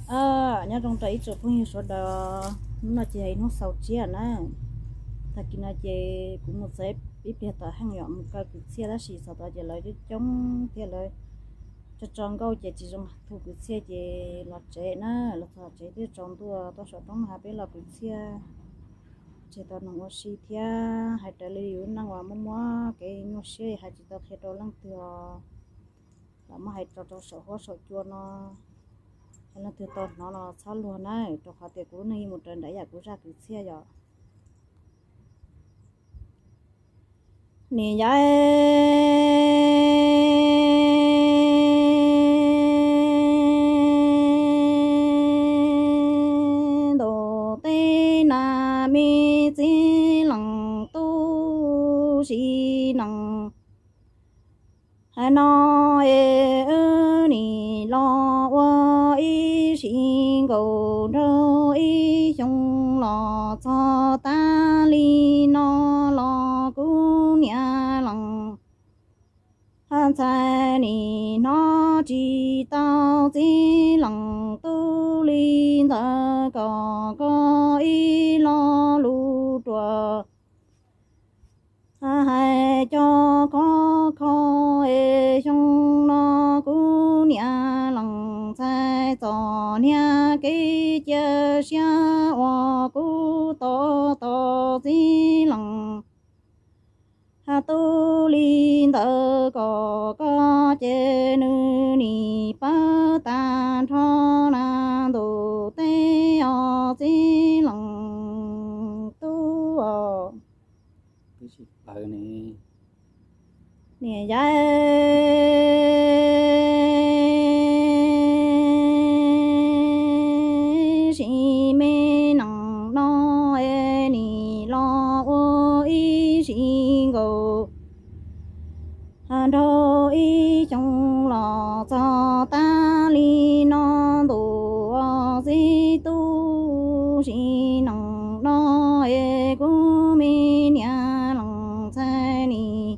Nyob zoo rau ib tsoom phooj ywg sawv daws, hnub no ces yog ib hnub xaus tsiab na. Tag kis no ces kuv mus txog ib pliag tom heej yom, mus kaw kwv txhiaj tab sis txog tod ces lawv coob coob thiab lawv tso tso nkauj ces tsis zoo tu kwv txhiaj ces los tsev na, los txog tsev twb tsaus ntuj tuaj saum roob hav peb los kwv txhiaj. Tseg tau neeg ua si thiab hais raws li yus neej uas muaj muaj kev nyuaj siab hais tsis tau qhia rau leej twg os. Los muab hais tso rau saum huab saum cua no, yog leej twg tau hnov no txhob luag na, rau qhov tias kuv lub neej yeej mus raws nraim yam kuv zaj kwv txhiaj yom. Niam yau, ntuj teb na me txiv leej tub sim neej, hais no es wb nim los ua ib sim nkaus nrog ib xyoo los txog tas li no los kuv niam leej ntxhais nim hnov tsis tau txiv leej tub li ntawd kom koj ib lo lus ruam hais cov khov kho es xyoo no kuv niam leej ntxhais txom niag kev cia siab uas kuv tos tos txiv leej tub li ntawd kom koj ces nws nim pawv tag nrho na ntuj teb os txiv leej tub os. Niam yau, sim me neej no es nim los ua ib sim nkaus nrog ib xyoo los txog tas li no ntuj txiv tub sim neej no es kuv me niam leej ntxhais nim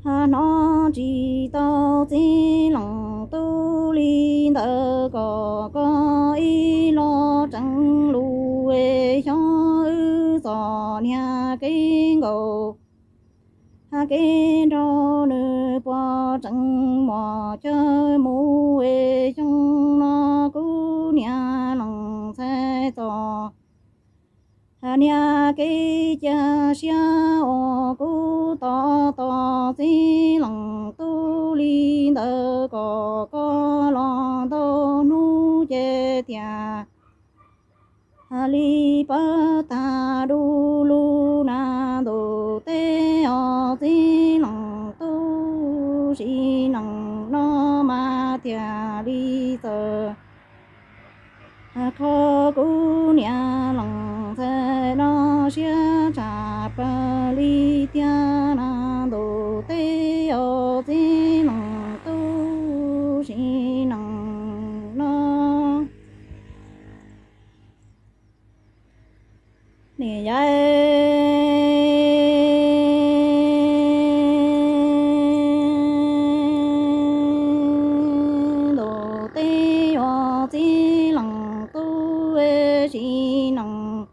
hnov tsis tau txiv leej tub li ntawd kom koj ib lo tseev lus es xyov wb txom niag kev nkaus kev nrog nws puas tseem muaj chaw mus es xyoo no kuv niam leej ntxhais txom niag kev cia siab uas kuv tos tos txiv leej tub li ntawd kom koj los ntau hnub ces tias li pawv tag du lug na ntuj teb os txiv leej tub sim neej no mas tiag li txawm kho kuv niam leej ntxhais no siab tshaj plaws li tiag na ntuj teb os txiv leej tub sim neej no. Niam yau, ntuj teb os txiv leej tub sim neej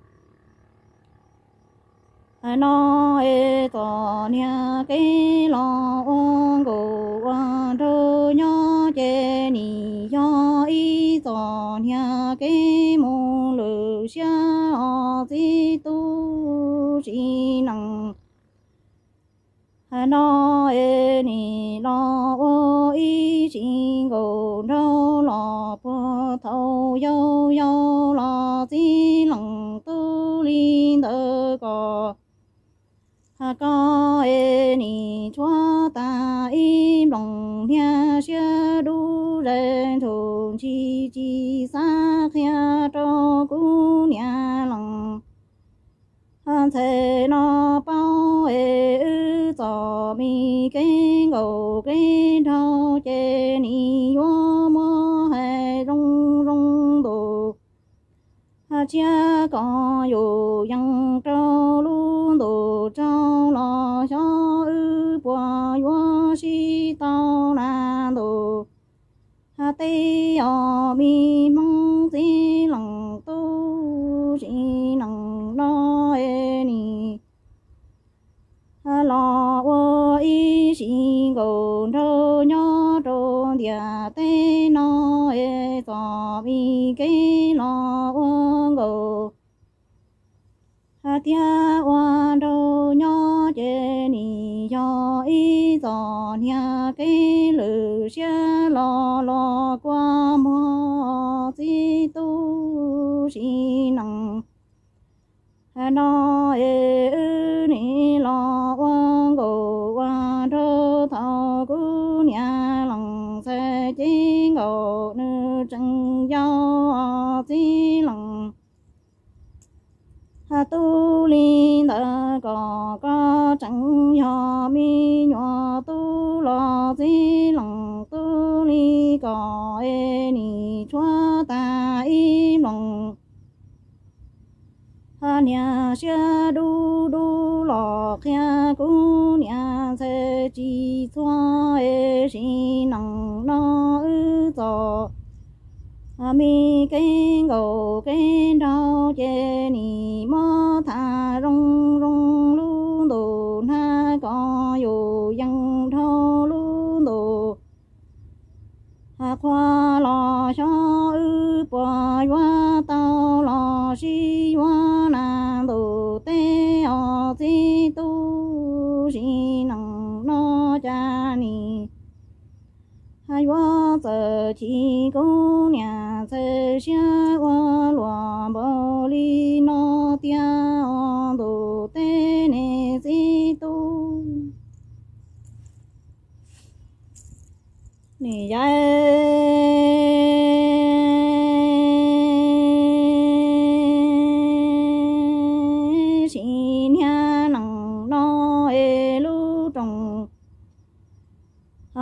no es txom niag kev los ua nkaus ua nraug nyob ces nim yog ib txom niag kev mus lwm siab os txiv tub sim neej no es nim los ua ib sim nkaus nraug los puag thaum yau yau los txiv leej tub li ntawd kom koj es nim tshuav tag ib nplooj niag siab dub zes nthum ntshis tsis xav qhia rau kuv niam leej ntxhais no paub es wb txom me kev nkaus kev nraug ces nim yuav muab hais zoo zoo ntus tshiab kom yus yees rau lub ntuj tsaug los xyov wb puas yuav sib tau na ntuj Tej os me Hmoob txiv leej tub sim neej no es nim los ua ib sim nkaum nraug nyob rau ntiaj teb no es txom me kev los ua nkaus thiab ua nraug nyob ces nim yog ib txoj hnia kev lwm siab los los kua muag txiv tub sim neej no es wb nim los ua nkaus ua nraug thaum kuv niam leej txhais cev nkaus nws tseem yau txiv leej tub li ntawd kom koj tseem yog me nyuam tub los txiv leej tub li kom es nim tshuav tag ib nploos niag siab dub dub los qhia kuv niam ntxhais tsis txhua es sim neej no wb txom me kev nkaum kev nraug ces nim muab tham zoo zoo lub ntuj hnab kom yus yeej dhau lub ntuj qhua los xyov wb puas yuav tau los sib yuav na ntuj teb os txiv tub sim neej no cas nim yuav txawm chim kuv niam ntxhais siab ua luaj npaum li no tiag os ntuj teb niam txiv tub. Nim yav sim niag neej no es lub rooj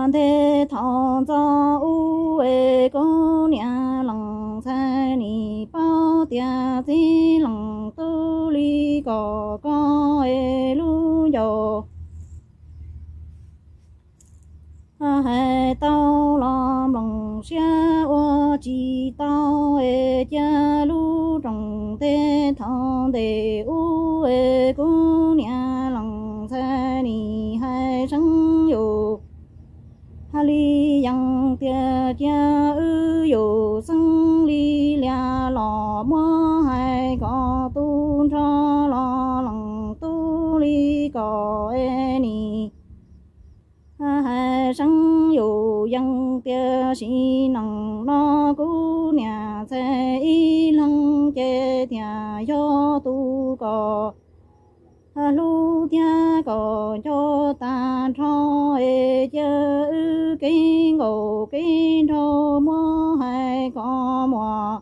ntej thaum ntxov ub es kuv niam leej ntxhais nim paub tias txiv leej tub li kom koj es lub ncauj hais tau los nploos siab ua tsis tau es cia lub rooj ntej thaum ntej ub es kuv niam leej ntxhais nim hais seev yus hais li yees tias cia wb yus xeeb li lias los muab hais kom tu nrho los leej tub li kom es nim hais seev yus yees tias sim neej no kuv niam ntxhais ib leeg ces thiaj yog tus kom hlub thiab kom nco tag nrho es cia wb kev nkaum kev nraug muab hais kom muaj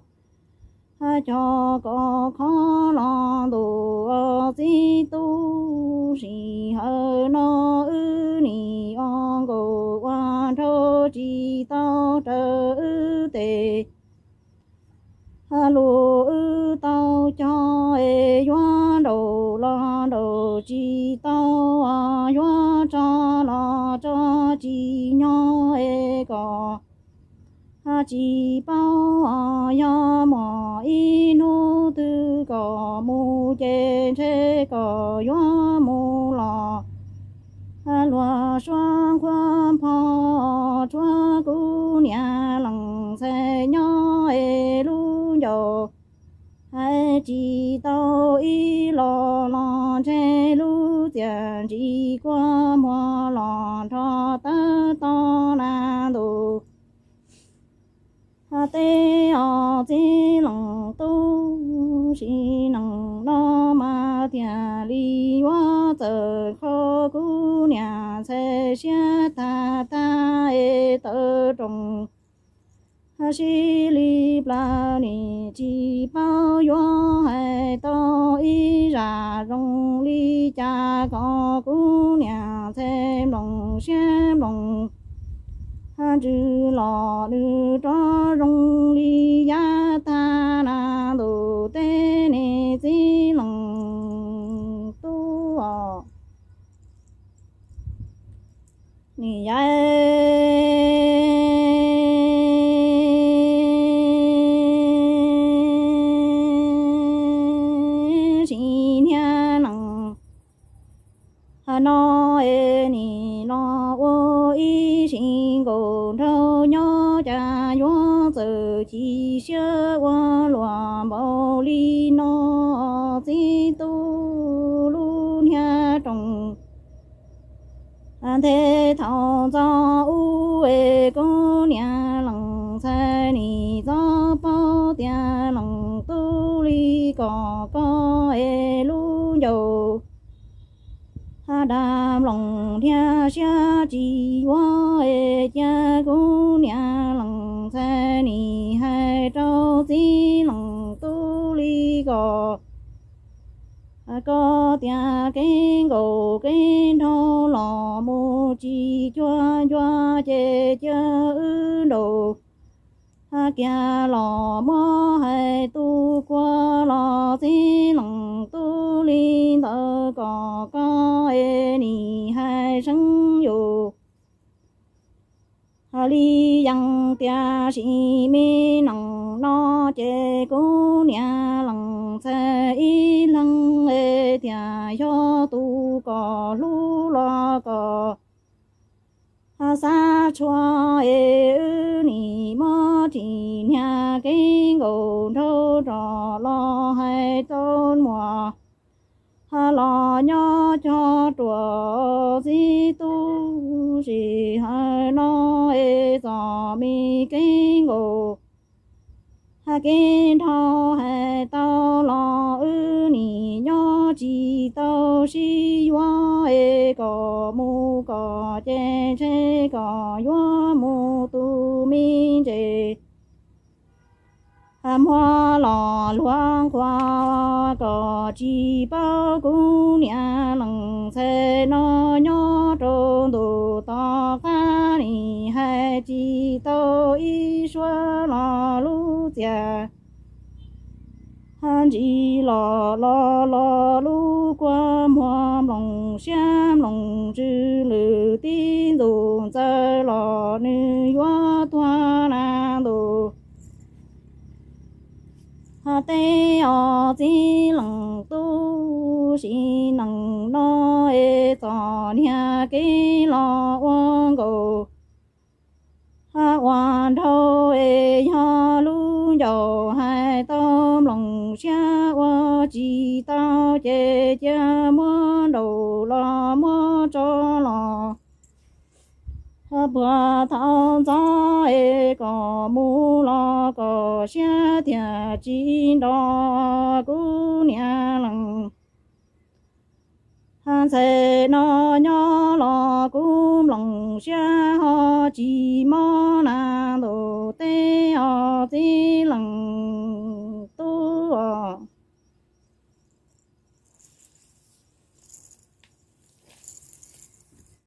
cog kom khov los ntuj txiv tub sim hawm no wb nim ua nkaus ua nraug tsis tau raws wb tes lus wb tau cog es yuav nraum los nraum tsis tau yuav tso los tso tsis nyog es kom tsis paub yog muaj ib hnub twg kom mus ces ntshe kom yuav mus los luag suab nqhuab npho tshuav kuv niam leej ntxhais nyob es lub ncauj hais tsis tau ib los los ntshe lub txiaj ntsim kua muag los nrho tawv to na ntuj teb os txiv leej tub sim neej no mas thiaj li yuav txawm kho kuv niam ntxhais siab tag tag es tawm rooj sib li plaws nim tsis paub yuav hais tau ib zaj zoo li cas kom kuv niam ntxhais nploos siab nploos ntsws los nws rov zoo li yav tag na ntuj teb niam txiv leej tub os. Nim yav nkaus nraug nyob cas yuav txawm chim siab ua luam npaum li no. Txiv tub lub niag rooj nthe thaum ntxov ub es kuv niam lees txhais nim txob paub tias lees tub li kom koj es lub ncauj dag nploos thiab siab tsis yuav es cia kuv niam lees txhais nim hais rau txiv lees tub li kom koj tias kev nkaus kev nraug los mus tsis cuag ncua ces cia wb nraum kiag los muab hais tu kua los txiv lees tub li ntawd kom koj es nim hais seeb yus li yees tias sim me nees no ces kuv niam lees txhais ib leeg es tias xyov tus kom hlub los kom xav tshua es wb nim muab ris niag kev nkaus nraug rov los hais tau muam los nyob cog ruam txiv tub. Sim hawm no es txom me kev nkaus kev nraug hais tau los wb nim nyob tsis tau sib yuav es kom mus kom ces ntshe kom yuav mus tus me ntses muag los luag nqhuas kom tsis paub kuv niam lees txhais no nyob rau ntu tom qab nim hais tsis tau ib suab los lub txiaj ntsis los los los lub kua muag nploos siab nploos tsw lwm tib ntxus ntxaws los nws yuav tuag na ntus. Teb os txiv lees tub, sim neej no es txom niag kev los ua nkaus ua nraug es yog lub ncauj hais tau nploos siab ua tsis tau ces cia muab nraum los muab tso los puag thaum ntxov es kom mus los kom siab tiag tsis nrog kuv niam lees ntxhais no nyob los kuv nploos siab ho tsis mob na ntus. Teb os txiv lees